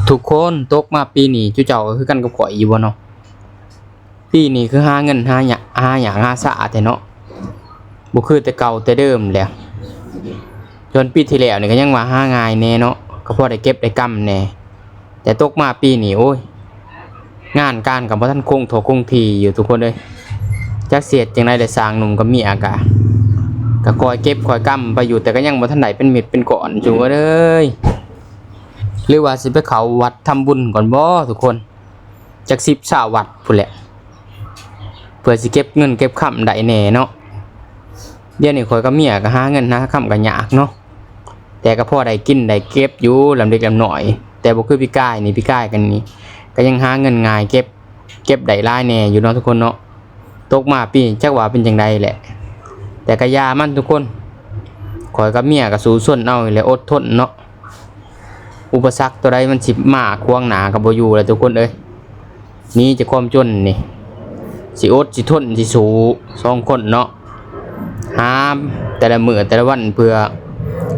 ທຸກຄົນ ຕົກມາປີນີ້ ຈຸເຈົ້າກໍຄືກັນກັບຂ້ອຍຢູ່ບໍ່ເນາະ? ປີນີ້ຄືຫາເງິນຫາຍາກ ຫາຍາກຫາຊາແທ້ເນາະ, ບໍ່ຄືແຕ່ເກົ່າແຕ່ເດີມແຫຼະ. ສ່ວນປີທີ່ແລ້ວນີ້ກໍຍັງວ່າຫາງ່າຍແດ່ເນາະ, ກໍພໍໄດ້ເກັບໄດ້ກຳແດ່, ແຕ່ຕົກມາປີນີ້ ໂອ້ຍ ງານການກໍບໍ່ທັນຄົງທົ່ວຄົງທີ່ຢູ່ທຸກຄົນເອີຍ. ຈັກຊິເຮັດຈັ່ງໃດແຫຼະ, ຊ່າງໜຸ່ມກັບເມຍກະ ກະຄ່ອຍເກັບຄ່ອຍກຳໄປຢູ່, ແຕ່ກໍຍັງບໍ່ທັນໄດ້ເປັນເມັດເປັນກ້ອນຢູ່ເອີຍ. ຫຼືວ່າຊິໄປເຂົ້າວັດທຳບຸນກ່ອນບໍ່ທຸກຄົນ? ຈັກສິບຊາວວັດພຸ້ນແຫຼະ, ເພື່ອຊິເກັບເງິນເກັບຄຳໄດ້ແດ່ເນາະ. ດຽວນີ້ຂ້ອຍກັບເມຍກໍຫາເງິນຫາຄຳກໍຍາກເນາະ, ແຕ່ກໍພໍໄດ້ກິນໄດ້ເກັບຢູ່ລຳເລັກລຳນ້ອຍ, ແຕ່ບໍ່ຄືປີກາຍນີ້. ປີກາຍກັນນີ້ກໍຍັງຫາເງິນງ່າຍ, ເກັບ ເກັບໄດ້ຫຼາຍແດ່ຢູ່ເນາະທຸກຄົນເນາະ. ຕົກມາປີນີ້ຈັກວ່າເປັນຈັ່ງໃດແຫຼະ, ແຕ່ກໍຢ່າມັນທຸກຄົນ, ຂ້ອຍກັບເມຍກໍສູ້ຊົນເອົາແຫຼະ, ອົດທົນເນາະ. ອຸປະສັກຕົວໃດມັນຊິມາຂວາງໜ້າກໍບໍ່ຢູ່ແຫຼະທຸກຄົນເອີຍ. ໜີຈາກຄວາມຈົນນີ້ ຊິອົດຊິທົນຊິສູ້ສອງຄົນເນາະ, ຫາແຕ່ລະມື້ແຕ່ລະວັນເພື່ອ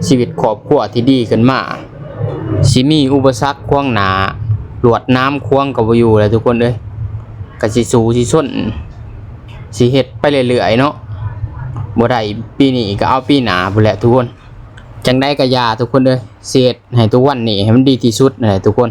ຊີວິດຄອບຄົວທີ່ດີຂຶ້ນມາ. ຊິມີອຸປະສັກຂວາງໜ້າ ລວດໜາມຂວາງກໍບໍ່ຢູ່ແຫຼະທຸກຄົນເອີຍ, ກໍຊິສູ້ຊິຊົນ ຊິເຮັດໄປເລື້ອຍໆເນາະ. ບໍ່ໄດ້ປີນີ້ກໍເອົາປີໜ້າພຸ້ນແຫຼະທຸກຄົນ. ຈັ່ງໃດກໍຢ່າທຸກຄົນເອີຍ, ຊິເຮັດໃຫ້ທຸກວັນນີ້ໃຫ້ມັນດີທີ່ສຸດນັ້ນແຫຼະທຸກຄົນ.